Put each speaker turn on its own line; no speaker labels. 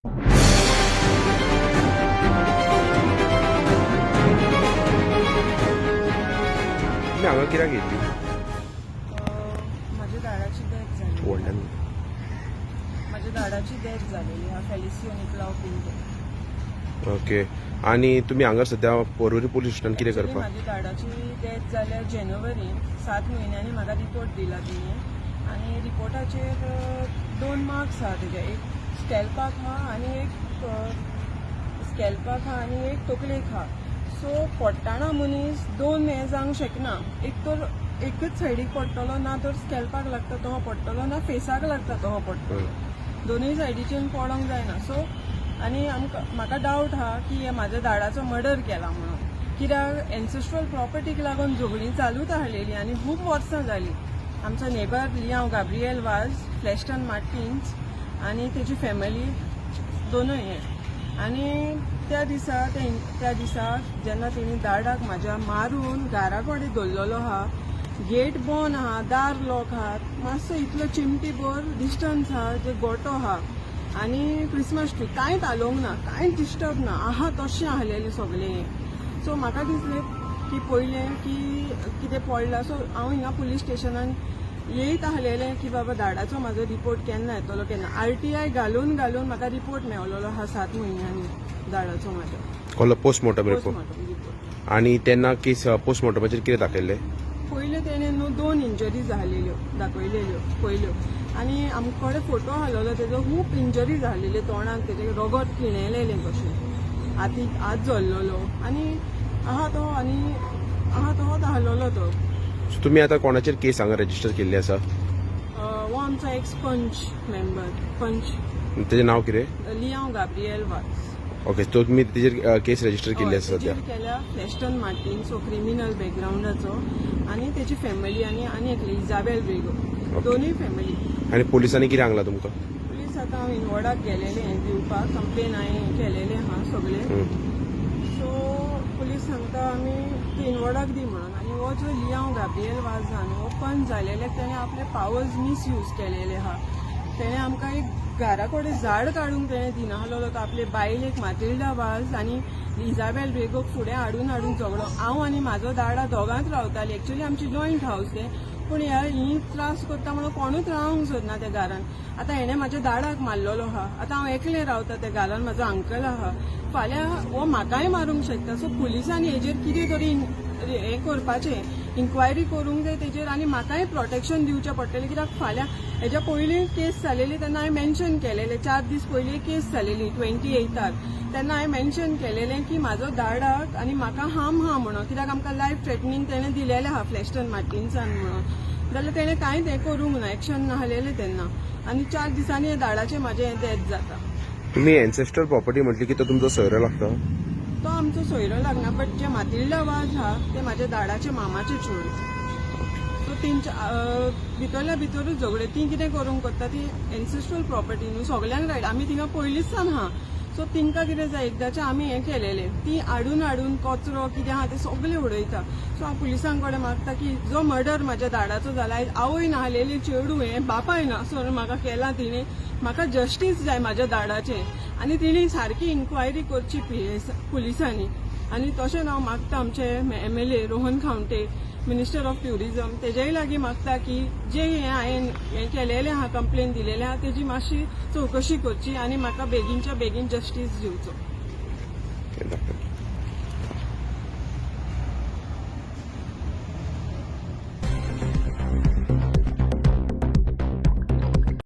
तुमी हांगा कित्याक येयल्ली?
माझ्या दाडाची डेथ झाली.
व्हडल्यान.
माझ्या दाडाची डेथ झालेली हा, फेलिसियो निकलाव पिंटो.
ओके, आनी तुमी हांगा सद्या पोरवरी पोलीस स्टेशनान कितें
Actually,
करपाक?
माझ्या दाडाची डेथ जाल्या जानेवारीन. 7 म्हयन्यांनी म्हाका रिपोर्ट दिला तिणे आनी रिपोर्टाचेर दोन मार्क्स आहा तेजे. एक स्कॅल्पाक आहा आनी एक स्कॅल्पाक आहा आनी एक तकलेक आहा. सो पडटाना मनीस दोन हें जावंक शकना. एक तर एकच सायडीक पडटलो, ना तर स्कॅल्पाक लागता तो पडटलो, ना फेसाक लागता तो पडटलो. दोनूय सायडीच्यान पडोंक जायना. सो आनी आमकां म्हाका डावट आहा की हे म्हाज्या दाडाचो मर्डर केला म्हणून, कित्याक एन्सेस्ट्रल प्रॉपर्टीक लागून झगडीं चालूच आसलेली आनी खूब वर्सां जालीं. आमचो नेबर लियांव गाब्रियल वाज, फ्लॅस्टन मार्टिन्स आनी तेजी फॅमिली दोनूय हे. आनी त्या दिसा जेन्ना तेणी दाडाक म्हाज्या मारून घरा कडेन दवरलेलो आहा, गेट बंद आहा, दार लॉक आहा, मातसो इतलो चिमटी भर डिस्टन्स आहा, जे गोटो आहा आनी क्रिसमस ट्री, कांयच हालोवंक ना, कांयच डिस्टर्ब ना, आहा तशें आसलेलें सगळें हें. सो म्हाका दिसलें की पयलें की कितें पडलां. सो हांव हिंगा पुलीस स्टेशनान येयत आसलेलें की बाबा दाडाचो म्हाजो रिपोर्ट केन्ना येतलो, केन्ना. आरटीआय घालून घालून म्हाका रिपोर्ट मेवलेलो आहा 7 म्हयन्यांनी दाडाचो म्हाज्या.
कसलो पोस्टमॉर्टम रिपोर्ट?
Postmortem report.
आनी तेन्ना केस पोस्टमॉर्टमाचेर कितें दाखयल्लें?
पयल्यो तेणे न्हू दोन इंजरी जालेल्यो दाखयलेल्यो पयल्यो आनी आमचे कडेन फोटो हाडलेलो तेजो. खूब इंजरी जालेल्यो तोंडाक तेजे, रगत किणेलेलें कशें, हातीक हात जल्लोलो आनी आहा तो आनी आहा तोच आहलोलो तो.
सो तुमी आतां कोणाचेर केस हांगा रजिस्टर केल्ली आसा?
हो आमचो एक्स पंच मेंबर, पंच.
तेजें नांव कितें?
लियांव गाब्रियल वाज.
ओके, सो तुमी तेजेर केस रजिस्टर केल्ली आसा सद्या?
तेजेर केल्या, फ्लॅस्टन मार्टीन. सो क्रिमिनल बॅकग्रावंडाचो आनी तेची फॅमिली आनी आनी एकली इजाबेल ब्रेगो, दोनूय फॅमिली.
आनी पोलिसांनी कितें सांगलां तुमकां?
पुलीस आतां हांव इनवॉर्डाक गेलेलें दिवपाक, कंप्लेन हांवें केलेलें आहा सगळें. सो पुलीस सांगता आमी तूं इनवॉर्डाक दी म्हणून. आनी हो जो लियांव गाब्रियल वाज आहा न्हू, हो पंच जालेले, तेणे आपले पावर्स मिसयूज केलेले आहा. तेणे आमकां एक घरा कडेन झाड काडूंक तेणे दिनासलेलो. तो आपले बायलेक मातिल्डा वाज आनी इजाबेल रेगोक फुडें हाडून हाडून झगडो. हांव आनी म्हाजो दाडा दोगांच रावताली. एक्चुली आमची जॉयंट हावस तें, पूण ह्या ही त्रास करता म्हणून कोणूच रावंक सोदना त्या घरान. आतां हेणें म्हाज्या दाडाक मारलेलो आहा. आतां हांव एकलें रावता त्या घरान. म्हाजो अंकल आहा. फाल्यां हो म्हाकाय मारूंक शकता. सो पुलिसांनी हेजेर कितें तरी हें करपाचें, इन्क्वायरी करूंक जाय तेजेर आनी म्हाकाय प्रोटेक्शन दिवचें पडटलें, कित्याक फाल्यां हेज्या पयलीं केस जालेली तेन्ना हांवें मेन्शन केलेलें. 4 दीस पयलीं केस जालेली 28आर, तेन्ना हांवें मेन्शन केलेलें की म्हाजो दाडाक आनी म्हाका हार्म आहा म्हणून, कित्याक आमकां लायफ थ्रेटनींग तेणें दिलेलें आहा फ्लॅस्टन मार्टिन्सान म्हणून. जाल्यार तेणें कांयच हें करूंक ना, एक्शन नासलेलें तेन्ना. आनी 4 दिसांनी हे दाडाचें म्हाजें डेथ जाता.
तुमी एन्सेस्ट्रल प्रॉपर्टी म्हटली की तो तुमचो सोयरो लागता?
तो आमचो सोयरो लागना, बट जे मातिल्डा वाज आहा ते म्हाज्या दाडाचे मामाचे चेडूं. सो तेंच्या भितरल्या भितरूच झगडे. ती कितें करूंक कोत्ता, ती एन्सेस्ट्रल प्रॉपर्टी न्हू, सगल्यांक रायट. आमी थिंगा पयलींच सावन आहा. सो तिंकां कितें जाय, एकदांचें आमी हें केलेलें, ती हाडून हाडून कचरो कितें आहा तें सगळें उडयता. सो हांव पुलिसां कडेन मागता की जो मर्डर म्हाज्या दाडाचो जाला, आयज आवय नासलेली चेडूं हें, बापाय ना, सो म्हाका केलां तिणें. म्हाका जस्टीस जाय म्हाज्या दाडाचें आनी तिणी सारकी इन्क्वायरी करची पुलिसांनी. आनी तशेंच हांव मागता आमचे MLA Rohan Khaunte, minister of tourism, तेजेय लागीं मागता की जे हें हांवें हें केलेलें आहा, कंप्लेन दिलेलें आहा, तेजी मातशी चवकशी करची आनी म्हाका बेगीनच्या बेगीन जस्टीस दिवचो.